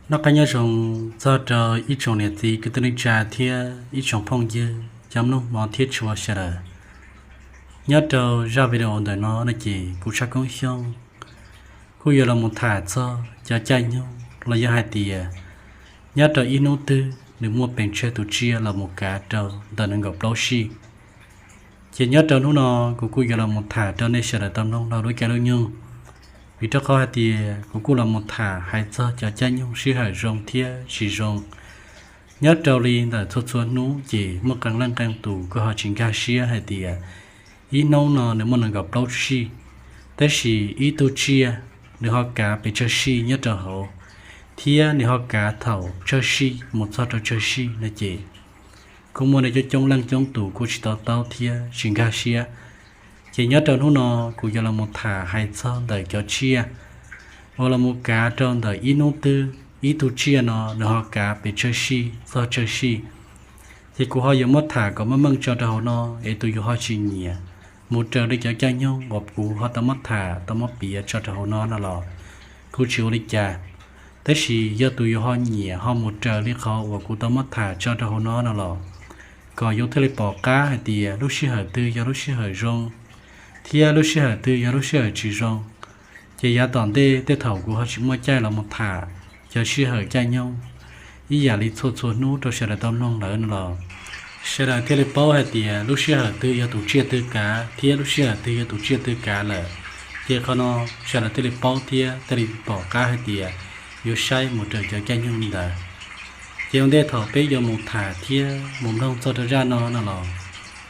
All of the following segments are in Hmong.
Noj qab nyob zoo txog rau ib tsoom niam txiv kwv tij neej tsa thiab ib tsoom phooj ywg cov mloog mov thiab tshua sawv daws. Nyob rau zaj video ntawm no no ces kuv Tshaj Koob Xyooj kuj yuav los mus tham txog cov caij nyoog los yog hais tias nyob rau ib hnub twg nws muaj pees tsawg tus tsiaj los mus kav rau ntawm nees nkaum plaub sij. Ces nyob rau hnub no kuv kuj yuav los mus tham rau nej sawv daws tau mloog los lub caij lub nyoog, vim rau qhov hais tias kuv kuj los mus tham hais txog cov caij nyoog sij hawm zoo thiab tsis zoo. Nyob rau li ntawm txhua txhua hnub ces muaj qee leej qee tus kuj ho tsis nkag siab hais tias ib hnub no nws muaj nees nkaum plaub sij, tab sis ib tug tsiaj nws ho kav pes tsawg sij nyob rau hauv, thiab nws ho kav thaum tsawg sij mus txog rau tsawg sij no ces kuj muaj nej coob coob leej coob tus kuj tsis to taub thiab tsis nkag siab. Ces nyob rau hnub no kuv yuav los mus tham hais txog ntawm cov tsiaj uas los mus kav rau ntawm ib hnub twg, ib tug tsiaj no nws ho kav pes tsawg sij txog tsawg sij. Ces kuv ho yuav muab tham kom meej meej tso rau hauv no es tus yuav ho tsis nyiam mus raws li cov caij nyoog uas kuv ho tau muab tham tau muab piav tso rau hauv no no los kuj tsis ua li cas. Tab sis yog tus yuav ho nyiam ho mus raws li qhov uas kuv tau muab tham tso rau hauv no no los kom yuav thiaj li pom qab hais tias lub sij hawm twg yog lub sij hawm zoo thiab lub sij hawm twg yog lub sij hawm tsis zoo. Ces yav tom ntej tej thaum kuv ho tsis muaj caij los mus tham cov sij hawm caij nyoog ib yam li txhua txhua hnub rau sawv daws tau mloog lawm no los sawv daws thiaj li paub hais tias lub sij hawm twg yog tus tsiaj twg kav thiab lub sij hawm twg yog tus tsiaj twg kav lawm. Ces qhov no sawv daws thiaj li paub thiab thiaj li pom qab hais tias yuav saib mus raws cov caij nyoog li ntawd. Ces ua ntej thaum peb yuav mus tham thiab mus mloog txog rau zaj no no los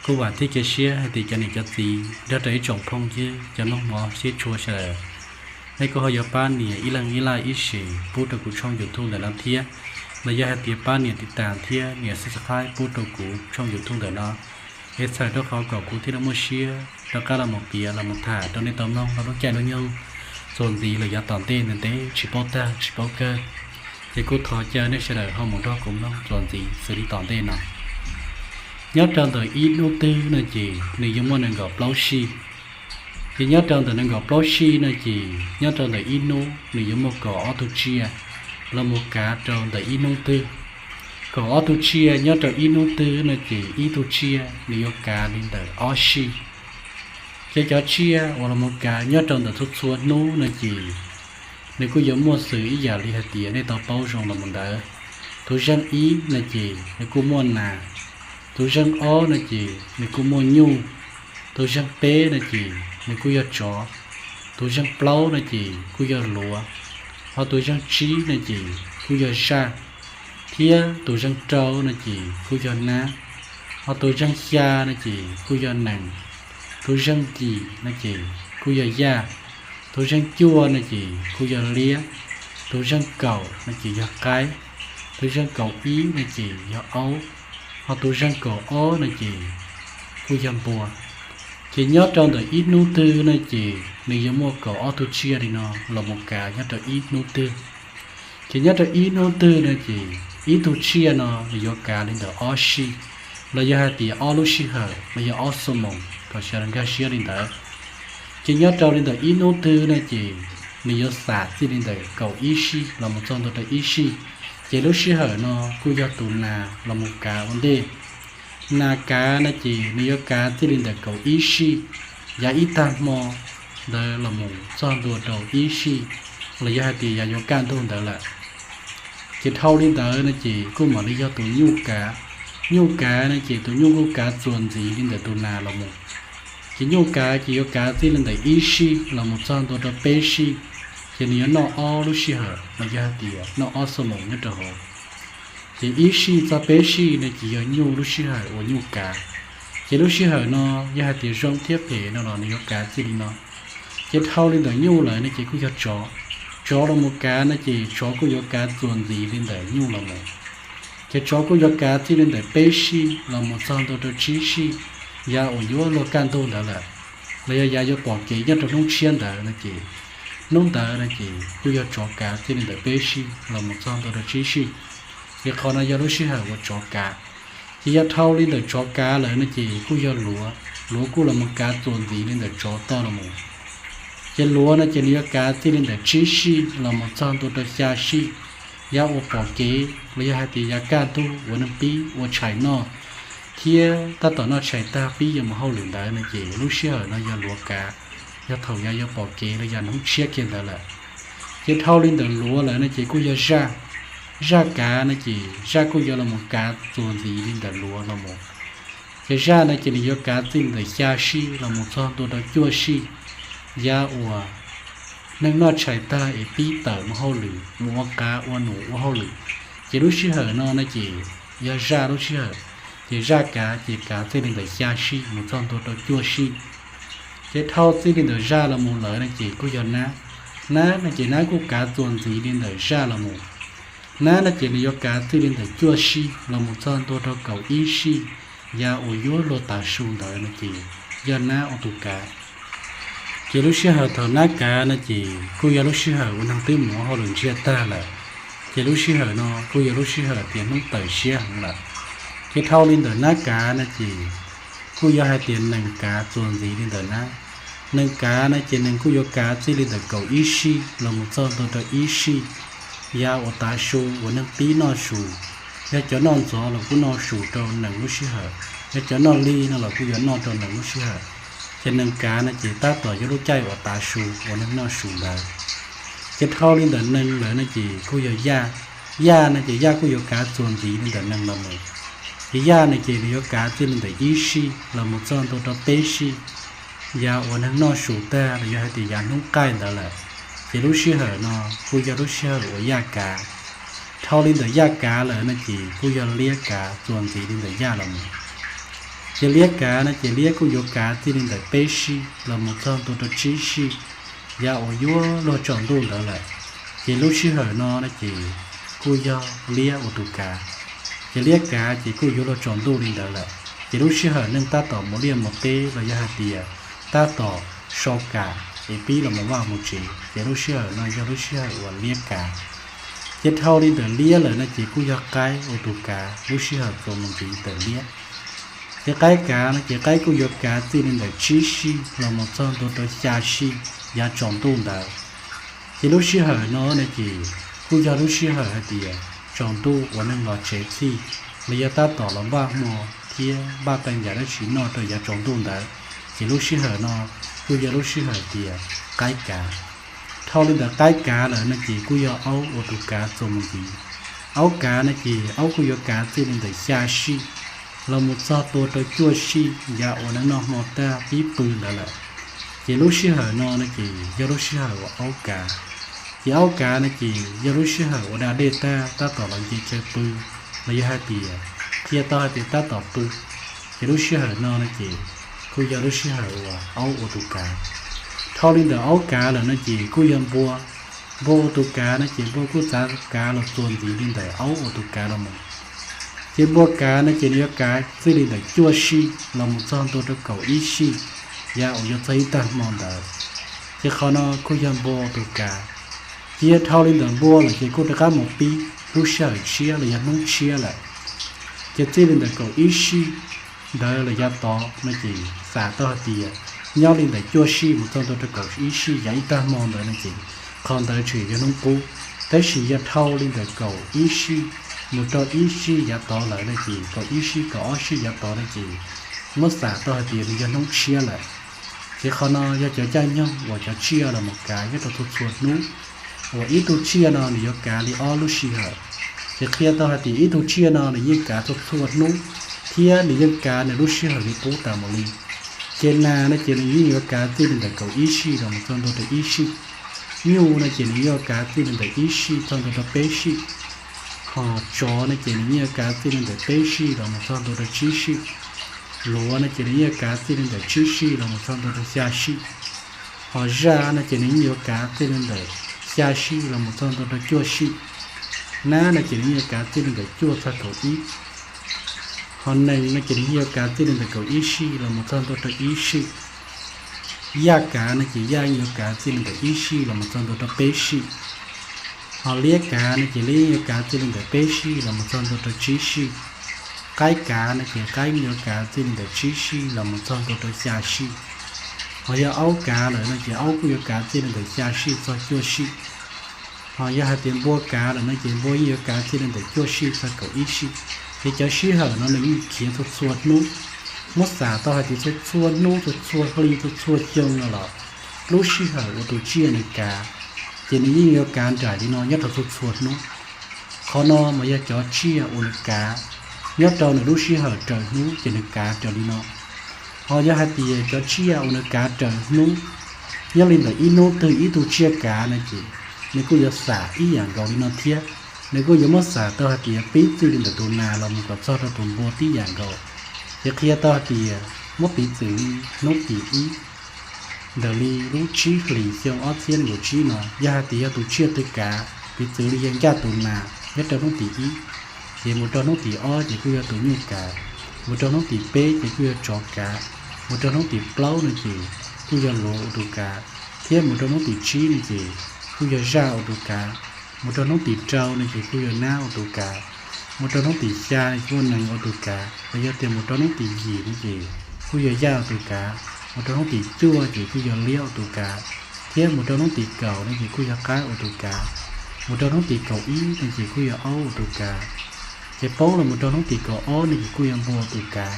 kuj vam thiab cia siab hais tias cov niam cov txiv nrog rau ib tsoom phooj ywg cov mloog mov thiab tshua sawv daws, nej kuj ho yuav pab nias ib leeg ib like ib share pub rau kuv tshooj YouTube ntawm no thiab, los yog hais tias pab nias tiv tas thiab nias subscribe pub rau kuv tshooj YouTube ntawm no, es txhawm rau qhov kom kuv thiaj li muaj siab rov qab los mus piav los mus tham rau nej tau mloog rau lub caij lub nyoog txuas ntxiv los yav tom ntej ntev ntev tsis paub tag tsis paub kawg. Ces kuj thov caw nej sawv daws ho mus nrog kuv mloog txuas ntxiv xws li tom ntej no. Nyob rau ntawm ib hnub twg no ces nws yuav muaj nees nkaum plaub sij. Ces nyob rau ntawm nees nkaum plaub sij no ces nyob rau ntawm ib hnub nws yuav muaj kaum ob tug tsiaj los mus kav rau ntawm ib hnub twg. Kaum ob tug tsiaj nyob rau ib hnub twg no ces ib tug tsiaj nws yuav kav li ntawm ob sij. Ces cov tsiaj uas los mus kav nyob rau ntawm txhua txhua hnub no ces nws kuj yuav muaj xws ib yam li hais tias nej tau paub zoo los mus ntawd. Tus zeej ib no ces nws kuj muaj nas, tus zeej ob no ces nws kuj muaj nyuj, tus zeej peb no ces nws kuj yog tsov, tus zeej plaub no ces kuj yog luav, ho tus zeej tsib no ces kuj yog zaj, thiab tus zeej rau no ces kuj yog nab, ho tus zeej xya no ces kuj yog nees, tus zeej yim no ces kuj yog yaj, tus zeej cuaj no ces kuj yog liab, tus zeej kaum no ces yog qaib, tus zeej kaum ib no ces yog aub, ho tus zeej kaum ob no ces kuj yog npua. Ces nyob rau ntawm ib hnub twg no ces nws yuav muaj kaum ob tug tsiaj li no los mus kav nyob rau ib hnub twg. Ces nyob rau ib hnub twg no ces ib tug tsiaj no nws yuav kav li ntawm ob sij, los yog hais tias ob lub sij hawm los yog ob xuab moos kom sawv daws nkag siab li ntawd. Ces nyob rau li ntawm ib hnub twg no ces nws yuav xam txij li ntawm kaum ib sij los mus txog ntua rau ib sij. Ces lub sij hawm no kuj yog tus nas los mus kav ua ntej. Nas kav no ces nws yuav kav txij li ntawm kaum ib sij, yav ib tag hmo ntawd los mus txog ntua rau ib sij, los yog hais tias yav yuav kaj ntug ntawd lawm. Ces dhau li ntawd no ces kuj mam li yog tus nyuj kav. Nyuj kav no ces tus nyuj kuj kav txuas ntxiv li ntawm tus nas los mus. Ces nyuj kav ces yuav kav txij li ntawm ib sij los mus txog ntua rau peb sij. Ces nws yuav noj ob lub sij hawm los yog hais tias noj ob xuab moos nyob rau hauv. Ces ib sij txog peb sij no ces yog nyuj lub sij hawm uas nyuj kav. Ces lub sij hawm no yog hais tias zoo thiab phem no los nws yuav kav txij li no. Ces dhau li ntawm nyuj lawm no ces kuj yog tsov. Tsov los mus kav no ces tsov kuj yuav kav txuas ntxiv li ntawm nyuj los mus. Ces tsov kuj yuav kav txij li ntawm peb sij los mus txog ntua rau tsib sij, yav uas yuav luag kaj ntug ntawd lawm, los yog yav yuav pom kev nyob rau hnub tshiab ntawd no ces, hnub ntawd no ces kuj yog tsov kav txij li ntawm peb sij los mus txog ntua rau tsib sij. Ces qhov no yog lub sij hawm uas tsov kav. Ces yog dhau li ntawm tsov kav lawm no ces kuj yog luav, luav kuj los mus kav txuas ntxiv li ntawm tsov toj los mus. Ces luav no ces nws yuav kav txij li ntawm tsib sij los mus txog ntua rau xya sij. yav uas pom kev los yog hais tias yav kaj ntug uas neeg pib ua tshais noj thiab tab tom noj tshais tag pib yuav mus hauj lwm ntawd no ces lub sij hawm no yog luav kav, yog thaum yav yuav pom kev los yog hnub tshiab kiag ntawd lawm. Ces dhau li ntawm luav lawm no ces kuj yog zaj. Zaj kav no ces zaj kuj yuav los mus kav txuas ntxiv li ntawm luav los mus. Ces zaj no ces nws yuav kav txij li ntawm xya sij los mus txog ntua rau cuaj sij, yav uas neeg noj tshais tag es pib tawm mus hauj lwm, mus ua qav ua num ua hauj lwm. Ces lub sij hawm no no ces yog zaj lub sij hawm, ces zaj kav ces kav txij li ntawm xya sij mus txog ntua rau cuaj sij. Ces dhau txij li ntawm zaj los mus lawm no ces kuj yog nab. Nab no ces nab kuj kav txuas ntxiv li ntawm zaj los mus. Nab no ces nws yuav kav txij li ntawm cuaj sij los mus txog ntua rau kaum ib sij, yav uas yuav luag tav su ntawd no ces yog nab ua tus kav. Ces lub sij hawm thaum nab kav no ces kuj yog lub sij hawm uas neeg twb mus ua hauj lwm ntsiag tag lawm. Ces lub sij hawm no kuj yog lub sij hawm tias hnub tawm siab heev lawm. Ces dhau li ntawm nab kav no ces kuj yog hais tias nees kav txuas ntxiv li ntawm nab. Nees kav no ces nees kuj yuav kav txij li ntawm kaum ib sij los mus txog ntua rau ib sij, yav uas tav su uas neeg pib noj su. Yog cov noj ntxov los kuj noj su rau nees lub sij hawm, yog cov noj lig no los kuj yuav noj rau nees lub sij hawm. Ces nees kav no ces tab tom yog lub caij uas tav su uas neeg noj su ntawd. Ces dhau li ntawm nees lawm no ces kuj yog yaj. Yaj no ces yaj kuj yuav kav txuas ntxiv li ntawm nees los mus. Ces yaj no ces nws yuav kav txij li ntawm ib sij los mus txog ntua rau peb sij, yav uas neeg noj su tag los yog hais tias yav hnub qaij ntawd lawm. Ces lub sij hawm no kuj yog lub sij hawm uas yaj kav. Dhau li ntawm yaj kav lawm no ces kuj yog liab kav txuas ntxiv li ntawm yaj los mus. Ces liab kav no ces liab kuj yuav kav txij li ntawm peb sij los mus txog ntua rau tsib sij, yav uas yuav luag tsaus ntuj ntawd lawm. Ces lub sij hawm no no ces kuj yog liab ua tus kav. Ces liab kav ces kuj yuav luag tsaus ntuj li ntawd lawm. Ces lub sij hawm neeg tab tom mus liaj mus teb los yog hais tias tab tom sau kam es pib los mus vaj mus tsev, ces lub sij hawm no yog lub sij hawm uas liab kav. Ces dhau li ntawm liab lawm no ces kuj yog qaib ua tus kav lub sij hawm txuas mus ntxiv ntawm liab. Ces qaib kav no ces qaib kuj yuav kav txij li ntawm tsib sij los mus txog ntua rau xya sij, yav tsaus ntuj ntawd. Ces lub sij hawm no no ces kuj yog lub sij hawm hais tias tsaus ntuj uas neeg los tsev txhij, los yog tab tom los npaj hmo thiab npaj qee yam dab tsi noj rau yav tsaus ntuj ntawd. Ces lub sij hawm no kuj yog lub sij hawm tias qaib kav. Dhau li ntawm qaib kav lawm no ces kuj yog aub ua tus kav txuas mus ntxiv. Aub kav no ces aub kuj yuav kav txij li ntawm xya sij los mus txog tua rau cuaj sij, yav uas neeg noj hmo tag pib pw ntawd lawm. Ces lub sij hawm no no ces yog lub sij hawm uas aub kav. Ces aub kav no ces yog lub sij hawm uas da dej tag tab tom los nce chaw pw, los yog hais tias thiaj tau hais tias tab tom pw. Ces lub sij hawm no no ces kuj yog lub sij hawm uas aub ua tus kav. Dhau li ntawm aub kav lawm no ces kuj yog npua. Npua ua tus kav no ces npua kuj txav kav los txuas ntxiv li ntawm aub ua tus kav los mus. Ces npua kav no ces nws yuav kav txij li ntawm cuaj sij los mus txog ntua rau kaum ib sij, yav uas yuav txog ib tag hmo ntawd. Ces qhov no kuj yog npua ua tus kav. Ces yog dhau li ntawm npua lawm ces kuj rov qab mus pib lub sij hawm tshiab los yog hnub tshiab lawm. Ces txij li ntawm kaum ib sij ntawd los yav tod no ces xam tau hais tias nyob li ntawm cuaj sij mus txog ntua rau kaum ib sij yav ib tag hmo ntawd no ces qhov ntawd tseem yog hnub qub. Tab sis yog dhau li ntawm kaum ib sij mus rau ib sij yav tod lawm no ces kaum ib sij kaum ob sij yav tod no ces muab xam tau hais tias nws yog hnub tshiab lawm. Ces qhov no yog cov caij nyoog uas cov tsiaj los mus kav nyob rau txhua txhua hnub, uas ib tug tsiaj no nws yuav kav li ob lub sij hawm. Ces qhia tau hais tias ib tug tsiaj no nws yeej kav txhua txhua hnub, thiab nws yeej kav nws lub sij hawm li qub tas mus li. Ces nas no ces nws yeej yuav kav txij li ntawm kaum ib sij los mus txog ntua rau ib sij. Nyuj no ces nws yeej yuav kav txij li ntawm ib sij txog ntua rau peb sij. Ho tsov no ces nws yeej yuav kav txij li ntawm peb sij los mus txog ntua rau tsib sij. Luav no ces nws yeej yuav kav txij li ntawm tsib sij los mus txog ntua rau xya sij. Ho zaj no ces nws yeej yuav kav txij li ntawm xya sij los mus txog ntua rau cuaj sij. Nab no ces nws yeej yuav kav txij li ntawm cuaj txog kaum ib. Ho nees no ces nws yeej yuav kav txij li ntawm kaum ib sij los mus txog ntua rau ib sij. Yaj kav no ces yaj yeej yuav kav txij li ntawm ib sij los mus txog ntua rau peb sij. Ho liab kav no ces liab yeej yuav kav txij li ntawm peb sij los mus txog ntua rau tsib sij. Qaib kav no ces qaib yeej yuav kav txij li ntawm tsib sij los mus txog ntua rau xya sij. Ho yog aub kav lawm no ces aub kuj yuav kav txij li ntawm xya sij txog cuaj sij. Ho yog hais tias npua kav lawm no ces npua yeej yuav kav txij li ntawm cuaj sij txog kaum ib sij. Ces cov sij hawm no nws yeej khiav txhua txhua hnub. Muab xam tau hais tias txhua txhua hnub, txhua txhua hli, txhua txhua xyoo no los lub sij hawm uas tus tsiaj nws kav, ces nws yeej yuav kav nraim li no nyob rau txhua txhua hnub. Qhov no mas yog cov tsiaj uas nws kav nyob rau nws lub sij hawm raws hnub ces nws kav raws li no. Ho yog hais tias cov tsiaj uas nws kav raws hnub, nyob li ntawm ib hnub twg ib tug tsiaj kav no ces nws kuj yuav xam ib yam nkaus li no thiab. Nws kuj yuav muab xam tau hais tias pib txij li ntawm tus nas los mus kom txog rau tus npua tib yam nkaus. Ces qhia tau hais tias muab piv txwv li hnub tim ib ntawm li lub tsib hlis xyoo ob txhiab nees nkaum tsib no, yog hais tias yog tus tsiaj twg kav, piv txwv li yog ncaj tus nas nyob rau hnub tim ib, ces mus rau hnub tim ob ces kuj yog tus nyuj kav, mus rau hnub tim peb ces kuj yog tsov kav, mus rau hnub tim plaub no ces kuj yog luav ua tus kav, thiab mus rau hnub tim tsib no ces kuj yog zaj ua tus kav, mus rau hnub tim rau no ces kuj yog nab ua tus kav, mus rau hnub tim xya no ces kuj yog nees ua tus kav, los yog tias mus rau hnub tim yim no ces kuj yog yaj ua tus kav, mus rau hnub tim cuaj ces kuj yog liab ua tus kav, thiab mus rau hnub tim kaum no ces kuj yog qaib ua tus kav, mus rau hnub tim kaum ib no ces kuj yog aub ua tus kav, ces poob los mus rau hnub tim kaum ob no ces kuj yog npua ua tus kav.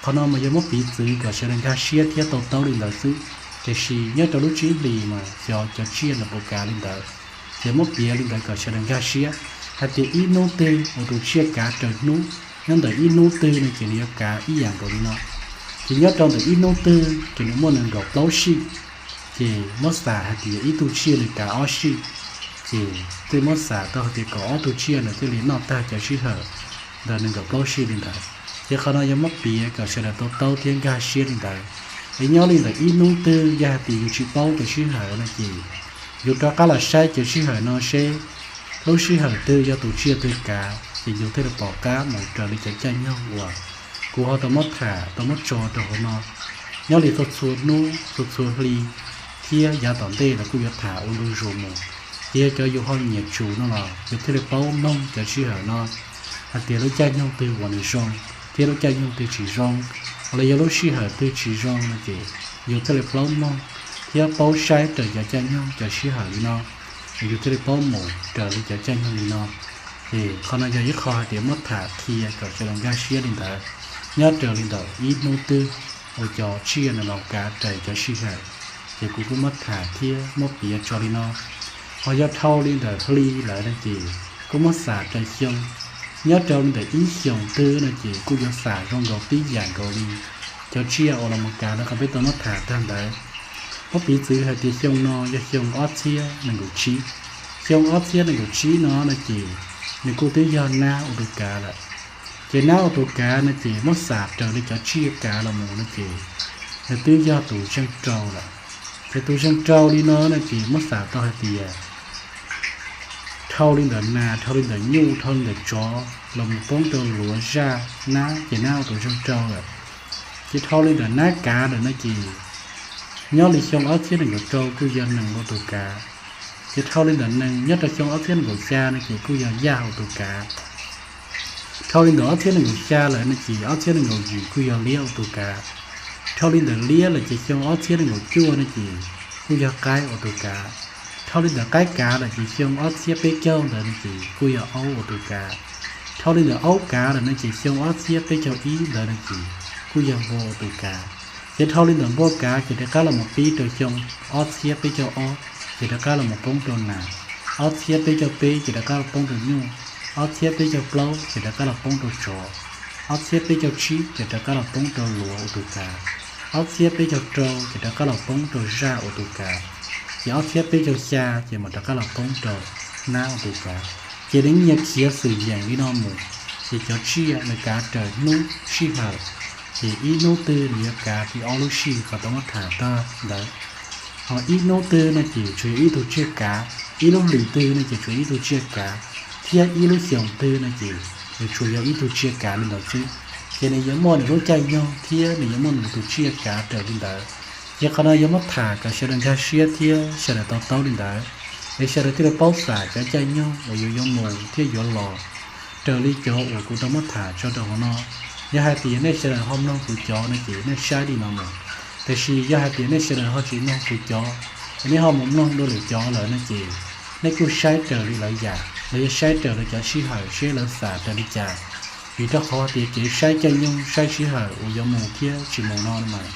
Qhov no mas yog muab piv txwv kom sawv daws nkag siab thiab to taub li ntawd xwb. Tiam sis nyob rau lub tsib hlis mas xyov cov tsiaj nws puas kav li ntawd, ces muab piav li ntawd kom sawv daws nkag siab hais tias ib hnub twg uas tus tsiaj kav raws hnub, nyob ntawm ib hnub twg no ces nws yuav kav ib yam nkaus li no. Ces nyob rau ntawm ib hnub twg ces nws muaj nees nkaum plaub sij, ces muab xam hais tias ib tug tsiaj nws kav ob sij, ces thiaj muab xam tau hais tias kom ob tug tsiaj ntawd thiaj li noj tag cov sij hawm ntawm nees nkaum plaub sij li ntawd. Ces qhov no yog muab piav kom sawv daws to taub thiab nkag siab li ntawd. Es nyob li ntawm ib hnub twg yog hais tias yus tsis paub cov sij hawm no ces yus rov qab los saib cov sij hawm no seb lub sij hawm twg yog tus tsiaj twg kav ces yus thiaj li pom qab mus raws li cov caij nyoog uas kuv ho tau muab tham tau muab tso rau hauv no. Nyob li txhua txhua hnub txhua txhua hli thiab yav tom ntej los kuj yuav tham ua ntu zus mus. Ces yog cov yus ho nyiam tsum no los yus thiaj li paub mloog cov sij hawm no hais tias lub caij nyoog twg uas nws zoo thiab lub caij nyoog twg tsis zoo, los yog lub sij hawm twg tsis zoo no ces yus thiaj li paub mloog thiab paub saib raws cov caij nyoog cov sij hawm li no, yus thiaj li paub mus raws li cov caij nyoog li no. Ces qhov no yog ib qho hais tias muab tham qhia kom sawv daws nkag siab li ntawd, nyob raws li ntawm ib hnub twg uas cov tsiaj no los kav raws cov sij hawm. Ces kuv kuj muab tham thiab muab piav tso li no. Ho yog dhau li ntawm hli lawm no ces kuj muab xam raws xyoo. Nyob rau li ntawm ib xyoos twg no ces kuj yuav xam zoo nkaus tib yam nkaus li cov tsiaj uas los mus kav ntawd qhov peb tau muab tham tag ntawd. Muab piv txwv hais tias xyoo no yog xyoo ob txhiab nees nkaum tsib. Xyoo ob txhiab nees nkaum tsib no no ces nws kuj twb yog nab ua tus kav lawm. Ces nab ua tus kav no ces muab xam raws li cov tsiaj kav los mus no ces nws twb yog tus zeeg rau lawm. Ces tus zeeg rau li no no ces muab xam tau hais tias dhau li ntawm nas, dhau li ntawm nyuj, dhau li ntawm tsov los mus poob rau luav, zaj, nab ces nab ua tus zeeg rau lawm. Ces dhau li ntawm nab kav lawm no ces nyob li xyoo ob txhiab nees nkaum rau kuj yog nees ua tus kav. Ces dhau li ntawm nees nyob rau xyoo ob txhiab nees nkaum xya no ces kuj yog yaj ua tus kav. Dhau li ntawm ob txhiab nees nkaum xya lawm no ces ob txhiab nees nkaum yim kuj yog liab ua tus kav. Dhau li ntawm liab lawm ces xyoo ob txhiab nees nkaum cuaj no ces kuj yog qaib ua tus kav. Dhau li ntawm qaib kav lawm ces xyoo ob txhiab peb caug ntawd no ces kuj yog aub ua tus kav. Dhau li ntawm aub kav lawm no ces xyoo ob txhiab peb caug ib ntawd no ces kuj yog npua ua tus kav. Ces dhau li ntawm npua kav ces rov qab los mus pib rau xyoo ob txhiab peb caug ob, ces rov qab los mus poob rau nas, ob txhiab peb caug peb ces rov qab los poob rau nyuj, ob txhiab peb caug plaub ces rov qab los poob rau tsov, ob txhiab peb caug tsib ces rov qab los poob rau luav ua tus kav, ob txhiab peb caug rau ces rov qab los poob rau zaj ua tus kav, ces ob txhiab peb caug xya ces mam rov qab los poob rau nab ua tus kav. Ces nws nyias khiav xwm yeem li no mus. Ces cov tsiaj nws kav raws hnub sij hawm, ces ib hnub twg nws yuav kav li ob lub sij qhov tau muab tham tag ntawd. Ho ib hnub twg no ces tsuas yog ib tug tsiaj kav, ib lub hlis twg no ces tsuas ib tug tsiaj kav, thiab ib lub xyoos twg no ces nws tsuas yog ib tug tsiaj kav li ntawd xwb. Ces nws yuav muaj nws lub caij nyoog thiab nws yuav muaj nws tus tsiaj kav raws li ntawd. Ces qhov no yuav muab tham kom sawv daws nkag siab thiab sawv daws to taub li ntawd, es sawv daws thiaj li paub xam cov caij nyoog uas yus yuav mus thiab yuav los raws li cov uas kuv tau muab tham tso rau hauv no. Yog hais tias nej sawv daws ho mloog kuv cov no ces nej saib li no mus. Tiam sis yog hais tias nej sawv daws ho tsis mloog kuv cov, es nej ho mus mloog dua lwm cov lawm no ces nej kuj saib raws li lawv yam los yog saib raws lawv cov sij hawm seb lawv xam raws li cas. Vim rau qhov tias kev saib caij nyoog saib sij hawm uas yuav mus thiab tsis mus no mas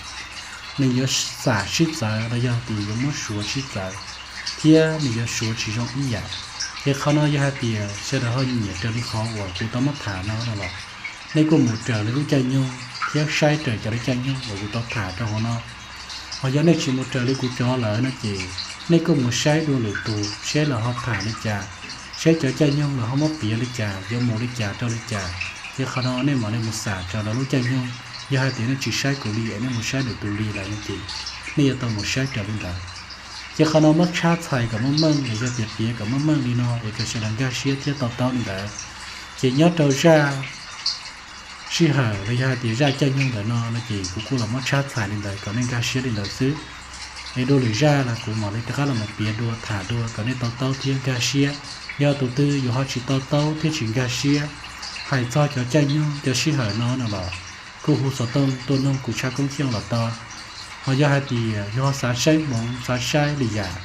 nws yuav xam sib txawv los yog tias yuav muab suav sib txawv, thiab nws yuav suav tsis zoo ib yam. Ces qhov no yog hais tias sawv daws ho nyiam raws li qhov uas kuv tau muab tham no no los, nej kuj mus raws li lub caij nyoog thiab saib raws cov lub caij nyoog uas kuv tau tham rau hauv no. Ho yog nej tsis mus raws li kuv cov lawm no ces nej kuj mus saib dua lwm tus seb lawv ho tham li cas, seb cov caij nyoog lawv ho muab piav li cas, yuav mus li cas rau li cas. Ces qhov no nej mam li mus xam raws lawv lub caij nyoog. Yog hais tias nej tsis saib kuv li es nej mus saib lwm tus li lawm no ces nej yuav tau mus saib raws li ntawd. Ces qhov no muab tshab txhais kom meej meej los yog tias piav kom meej meej li no es kom sawv daws nkag siab thiab to taub li ntawd. Ces nyob rau zaj sij hawm los yog hais tias zaj caij nyoog ntawm no no ces kuv kuj los muab tshab txhais li ntawd kom nej nkag siab li ntawd xwb. Es dua lwm zaj los kuv mam li rov qab los mus piav dua tham dua kom nej to taub thiab nkag siab. Yog tus twg yuav ho tsis to taub thiab tsis nkag siab hais txog cov caij nyoog cov sij hawm no no los kuj hu xov tooj tuaj nug kuv tshaj koob xyooj los tau. Ho yog hais tias yog xav saib hmoov xav saib li yam,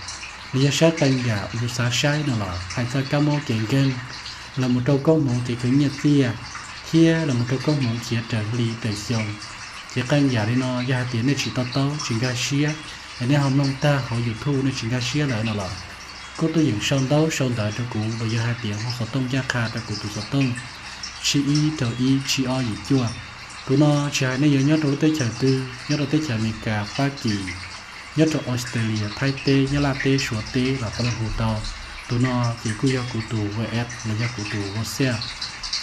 los yog saib qee yam uas yus xav saib no los hais txog kab mob kev nkeeg, los mus rau koob hmoov kev khwv nyiaj txiaj, thiab los mus rau koob hmoov khiav raws hli raws xyoo. Ces qee yam li no yog hais tias nej tsis to taub tsis nkag siab, es nej ho mloog tag hauv YouTube nej tsis nkag siab lawm no los kuj tuaj yeem sau ntaub sau ntawv rau kuv los yog hais tias hu xov tooj ncaj qha rau kuv tus xov tooj tsib ib rau ib tsib ob yim cuaj. Tus no tsis hais nej yuav nyob rau lub teb chaws twg, nyob rau teb chaws Amelikas, Fab Kis, nyob rau Australia, Thaib teb, Nyab Laj teb, Suav teb los puav leej hu tau. Tus no ces kuj yog kuv tus WhatsApp los yog kuv tus WhatsApp.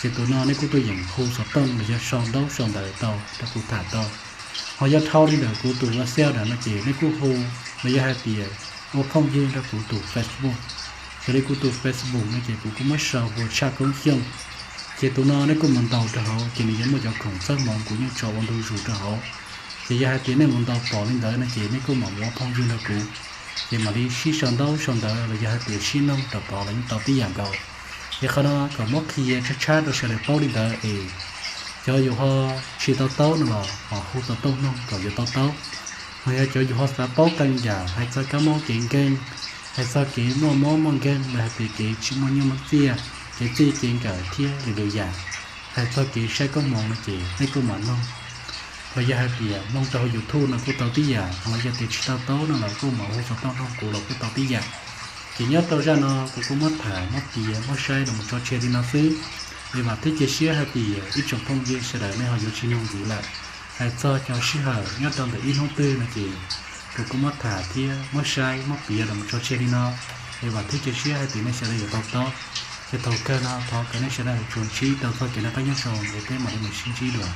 Ces tus no nej kuj tuaj yeem hu xov tooj los yog sau ntaub sau ntawv tau rau kuv tham tau. Ho yog dhau li ntawm kuv tus WhatsApp ntawm no ces nej kuj hu los yog hais tias ua phooj ywg rau kuv tus Facebook. Xws li kuv tus Facebook no ces kuv kuj muab sau hu ua Tshaj Koob Xyooj. Ces tus no nej kuj mus ntaus rau hauv ces nws yuav muaj cov khoom txawb hmoov kuv yeej tso ua ntu zus rau hauv. Ces yog hais tias nej mus ntaus pom li ntawd no ces nej kuj mam mus ua phooj ywg rau kuv. Ces mam li sib sau ntaub sau ntawv los yog hais tias sib noog rau tod los yeej tau tib yam nkaus. Ces qhov no kom muab qhia tshab tshab rau sawv daws paub li ntawd es cov yus ho tsis to taub no los ho hu xov tooj noog kom yuav to taub. Ho yog cov yus ho xav paub qee yam hais txog kab mob kev nkeeg, hais txog kev muaj mob muaj nkeeg los hais tias kev tsis muaj nyiaj muaj txiaj, kev txij kev nkawm thiab lwm lwm yam, hais txog kev saib koob hmoov no ces nej kuj mam noog. Los yog hais tias mloog rau hauv YouTube no kuj tau tib yam, los yog tias tsis to taub no los kuj mam hu xov tooj noog kuv los kuj tau tib yam. Ces nyob rau zaj no kuv kuj muab tham muab piav muab saib los mus tso tseg li no xwb. Es vam thiab cia siab hais tias ib tsoom phooj ywg sawv daws nej ho yuav tsis nug ntxiv lawm. Hais txog cov sij hawm nyob rau ntawm ib hnub twg no ces kuv kuj muab tham thiab muab saib muab piav los mus tso tseg li no. Es vam thiab cia siab hais tias nej sawv daws yuav to taub. Ces thaum kawg no thov kom nej sawv daws tsuas ntsib rau txoj kev noj qab nyob zoo es peb mam li mus sib ntsib dua.